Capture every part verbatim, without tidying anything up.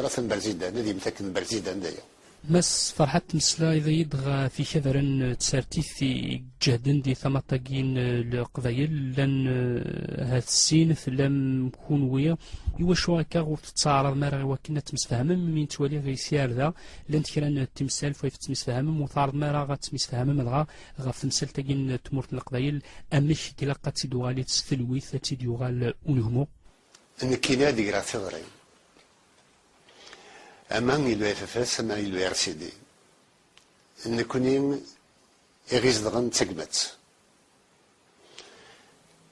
Atan Berzidan, ad yemmet akken Berzidan d aya. Mass Ferḥat, temmeslayeḍ-iyi-d ɣef ikadren n tsertit i iǧehden di tamaṭ-agi n Leqbayel, llan, eh, ahat sin, tellam kunwi. Iwacu akka ur tettɛaraḍem ara i wakken ad temsefhamem? Mi nettwali ɣer si ar da, llant kra n timsal f wayef tettemsefhamem, ur tɛerḍem ara ad temsefhamem dɣa ɣef temsalt-agi n tmurt n Leqbayel, amek ilaq ad tt-id-uɣal s telwit, ad tt-id-yuɣal unegmu? Nekkini ad d-greɣ tiɣri. Ama i le F F S, ama i le R C D. Nekkni i ɣ-izedɣen d tagmat.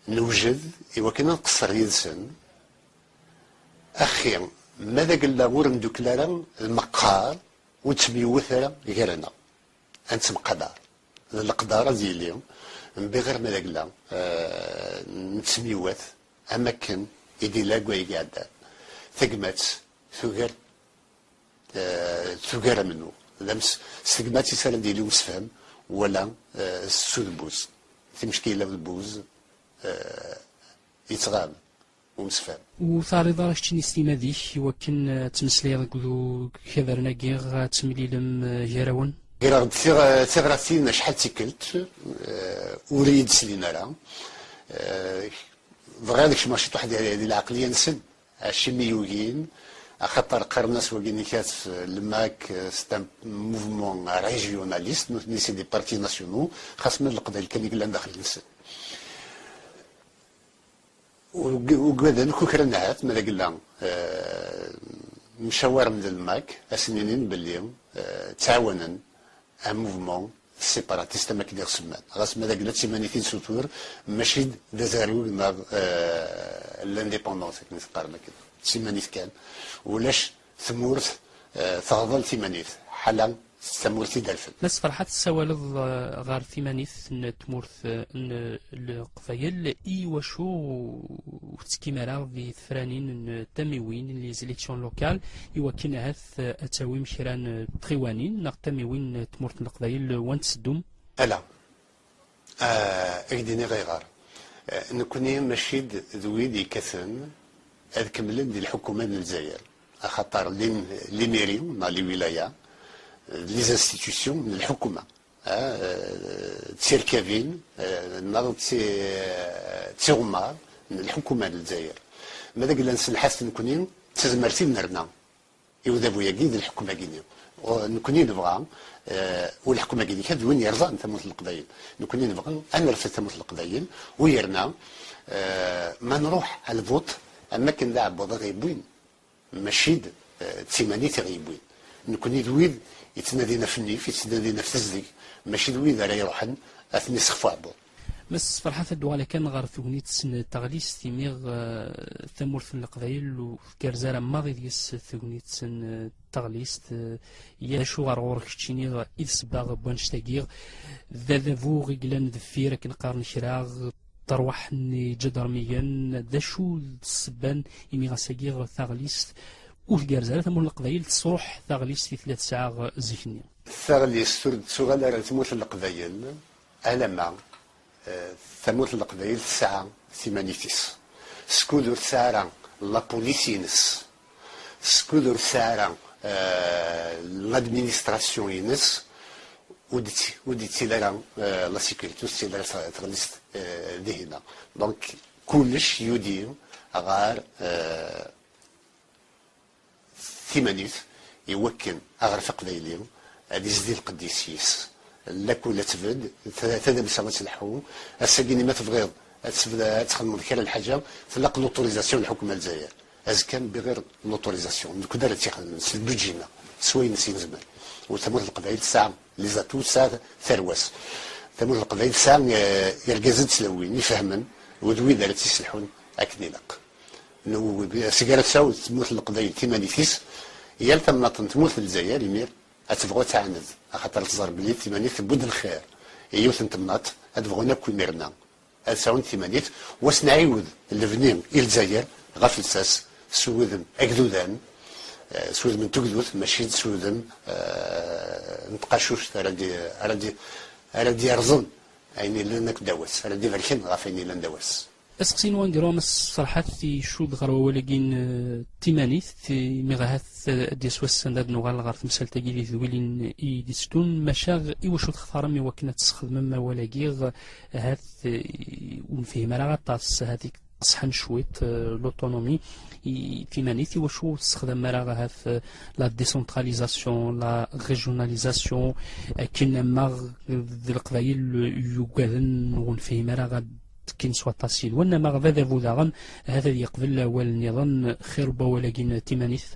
Newjed i wakken ad nqeṣṣer yid-sen. Axi, ma d agella ur ndukkel ara, lmeqqar ur ttemyiwet ara gar-aneɣ. Ad nettemqadar. D leqder ad yili, mbiɣir ma d agella, eh, nettemyiwat, am akken i d-illa deg wayeg iɛeddan. Tagmat tugar, eh, tugar amennuɣ. D ams-, s tegmat i s ara d-yili umsefham, wala, eh, s udebbuz. Timecki yella udebbuz, eh, yettɣab umsefham. Ur teɛriḍ ara keččini s timmad-ik i wakken, eh, ad tmeslayeḍ deg u-, ikadren-agi, ad temlilem, eh, gar-awen? Greɣ-d tiɣ-, tiɣratin acḥal d tikkelt, eh, ur iyi-d-slin ara. Eh, bɣiɣ ad kecmeɣ ciṭuḥ di, di lɛeqliya-nsen. Acimi yugin? Axaṭer qqaren-as wagi-nni kat, eh, le MAK, eh, c'est un mouvement régionaliste, nutni c'est des partis nationaux, xas ma d Leqbayel kan i yellan daxel-nsen. Ug-, ugaden kukran ahat, ma d agella, eh, mcawaren d le MAK, ad sen-inin belli, eh, ttɛawanen un mouvement séparatiste am akken i ɣ-semman. Ɣas ma d agella d timanit i d-sutur, mačči d azarug neɣ, eh, l'indépendance, akken i teqqarem akken. D timanit kan. Ulac tmurt, eh, teɣḍel timanit. Ḥala s tamurt i d-rfen. Mass Ferḥat, tessawaleḍ, eh, ɣer timanit n tmurt, eh, n Leqbayel, i wacu ur tettekkim ara di tefranin n tamiwin, les élections locales, i wakken ahat, eh, ad tawim kra n tɣiwanin neɣ tamiwin n tmurt n Leqbayel, eh, wa n tseddum? Ala. Ah, ad k-d-iniɣ ayɣer. Ah, nekkni mačči d, d wid yekkaten ad kemmlen di lḥukuma n Lezzayer. Axaṭer lim-, limiri, neɣ liwilaya, d les institutions n lḥukuma. Ah, d tirkabin, ah, neɣ d ti-, d tiɣemmar n lḥukuma n Lezzayer. Ma d agella nselḥas nekkni, d tazmert i d-nerna i udabu-agi d lḥukm-agi-nni. U nekkni nebɣa, eh, u lḥukm-agi-nni kan d win yerẓan tamurt n Leqbayel. Nekkni nebɣa ad nerfed tamurt n Leqbayel, u yerna, eh, ma nruḥ à le vote, am akken d aɛebbuḍ i ɣ-yewwin, mačči d, eh, d timanit i ɣ-yewwin. Nekkni d wid yettnadin ɣef nnif, yettnadin ɣef tezdeg, mačči d wid ara iruḥen ad ten-isexf uɛebbuḍ. Mass Ferḥat, ad d-uɣaleɣ kan ɣer tegnit n teɣlist, imi, eh, tamurt n Leqbayel ur tgerrez ara maḍi deg-s tegnit n, eh, teɣlist. Eh, ya acu ɣer ɣur-k keččini i d ssebba n wannect-agi? D adabu i yellan deffir, akken qqaren kra, terwaḥ n iǧadermiyen, d acu d ssebba imi ɣas agi taɣlist ur tgerrez ara tamurt n Leqbayel, tesruḥ taɣlist i tella tesɛa zik-nni? Taɣlist ur d-tuɣal ara tamurt n Leqbayel alamma, eh, tamurt n Leqbayel tesɛa timanit-is. Skud ur tesɛi ara la police-ines, skud ur tesɛi ara, eh, l'administration-ines, ur d-tt-, ur d-yettili ara, eh, la sécurité, ur tettili ara t-, teɣlist, eh, dihin-a. Donc, kullec yudi ɣer, eh, timanit i wakken aɣref aqbayli ad izdi lqedd-is yis. Lakul ad tbedd, ta-, tadamsa ad telḥu. Ass-agi-nni ma tebɣiḍ ad tebda, ad txedmeḍ kra n lḥaǧa, tlaq l'autorisation n lḥukm n Lezzayer. Azekka n biɣir l'autorisation, nekkni ara tt-ixedmen s lbudji-nneɣ, s wayen s nezmer. U tamurt n Leqbayel tesɛa les atouts, tesɛa tarwa-s. Tamurt n Leqbayel tesɛa, eh, irgazen d tlawin ifehmen, u d wid ara tt-iselḥun akken ilaq. N-, seg ara tesɛu tmurt n Leqbayel timanit-is, yal tamnaḍt n tmurt n Lezzayer imir ad tebɣu ad tɛaned, axaṭer teẓra belli timanit tewwi-d lxir i yiwet n temnaḍt, ad bɣun akk imir-nna ad sɛun timanit, wass nɛiwed lebni i Lezzayer ɣef lsas, s wudem agdudan, eh, s wudem n tugdut, mačči d s wudem, eh, n tqacuct ara d-, ara d-, ara d-yerẓen ayen yellan akk d awas, ara d-ibarken ɣef ayen yellan d awas. Aseqsi-inu aneggaru a Mass Ferḥat icudd ɣer wawal-agi n, eh, timanit, imi ahat, eh, ad d-yas wass anda ad nuɣal ɣer temsalt-agi di tedwilin i d-itteddun, maca iwacu textarem i wakken ad tesxedmem awal-agi, ahat, eh, ur nefhim ara aṭas, ahat iqesḥen cwiṭ, eh, l'autonomie, i timanit, iwacu ur tesxedmem ara ahat, eh, la décentralisation, la régionalisation, akken ama d Leqbayel yugaden ur nefhim ara ad tekkin s waṭas yid-wen, ama d adabu daɣen, ahat ad yeqbel awal nniḍen, xir n wawal-agi n timanit?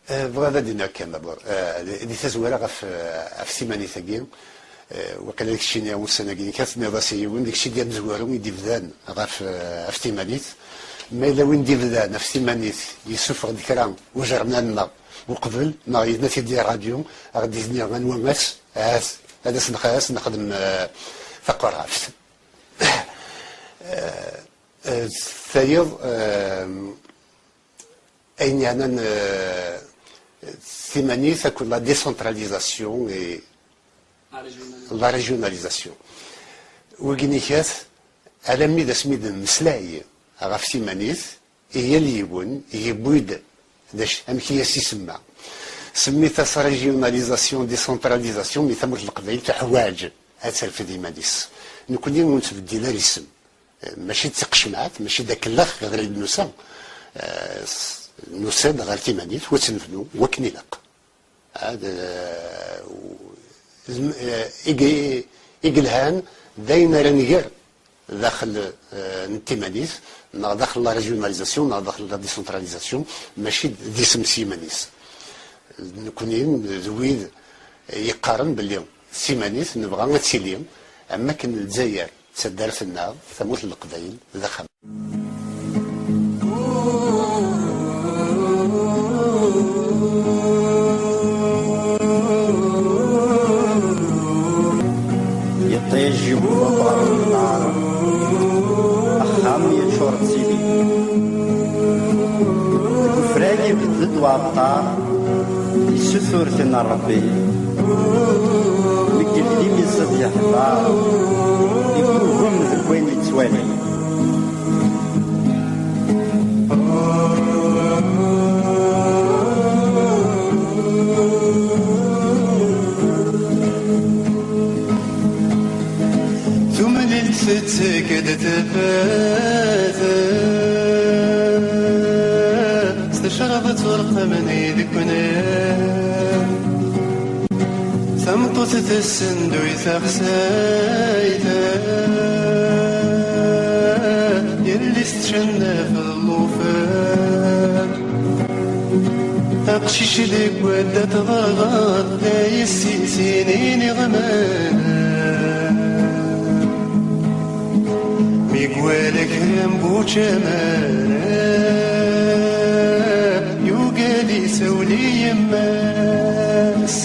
Eh, bɣiɣ ad d-iniɣ kan, d'abord, eh, di, di tazwara ɣef, eh, ɣef timanit-agi, eh, waqila d keččini ussan-agi, nekk ad tenniḍ-as i yiwen, d kečč i d amezwaru i d-ibdan ɣef, eh, ɣef timanit. Ma yella win d-ibdan ɣef timanit, yessufeɣ-d kra ujernan-nneɣ uqbel, neɣ yenna-t-id di rradyu, ad ɣ-d-yini anwa ass, ahat, ad as-nexdem, eh, taqerɛabt. Eh, eh, tayeḍ, eh, ayen yeɛnan, eh, timanit akked la décentralisation et la régionalisation. Wigi ikat, alammi d asmi d-nemmeslay ɣef timanit, i yal yiwen yewwi-d d acu, amek i as-isemma. Semmit-as régionalisation, décentralisation, mi tamurt n Leqbayel teḥwaǧ ad terfed iman-is. Nekni ur nettbeddil ara isem. Eh, mačči d tiqecmaɛt, mačči d akellex ɣer i d-nusa. Eh, s-, nusa-d ɣer timanit, u ad tt-nebnu wakken ilaq. Ad, eh, u-, zem-, eh, i ge-, i yelhan d ayen ara nger daxel, eh, n timanit, neɣ daxel la régionalisation, neɣ daxel la décentralisation, mačči d isem s yiman-is. Nekni d wid yeqqaren belli s iman-is nebɣa ad tili am wakken Lezzayer d taddart-nneɣ, tamurt n Leqbayel d axxam. Iṭij yewweḍ ɣer unnar, axxam yeččur d tili. Deg ufrag ibedd-d uɛeṭṭar, yessutur tin n Ṛebbi. Deg yelli-s ad yeḥḍer, yeggugem deg wayen yettwali. Tumlilt tettak-d tafat s tecraḍ ad turqem ideknan. Tameṭṭut tessenduy taxsayt, yelli-s tcennef llufan. Aqcic deg wadda tḍerɣeḍ, la yessisinin iɣman. Mi gwala kra n bučamar, yugi-d isawel i yemma-s.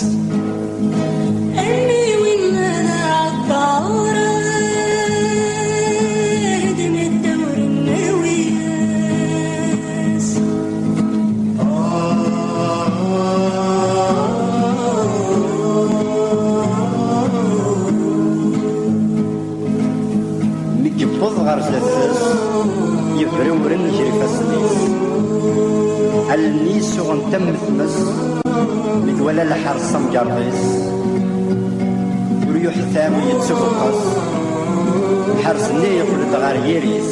Am win ara ɛeṭṭaren, d medda ur nnawi-as. Mi yewweḍ ɣer zdat-s, yebra uren gar ifassen-is. Allen-is uɣent am tmes, mi twala lḥerz tamgerḍ-is. Ur yuḥtam, ur yettubeqqes. Lḥerz-nni yeqqel-d ɣer yiri-s.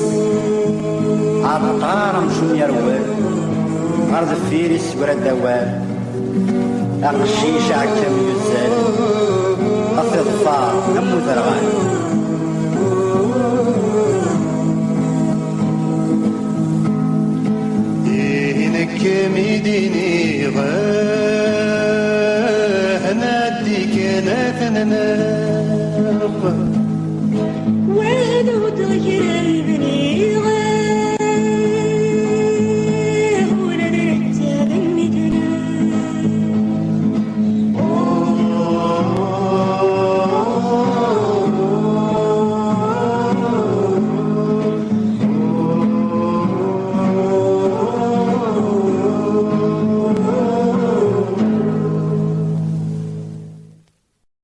Ɛeṭṭar amcum yerwel, ɣer deffir-is yura-d awal. Aqcic aɛekkam yuzzal, ad t-iḍfer am uderɣal. Ihi nekk mi d-iniɣ, ad nɛeddi kan ad t-nneɣ.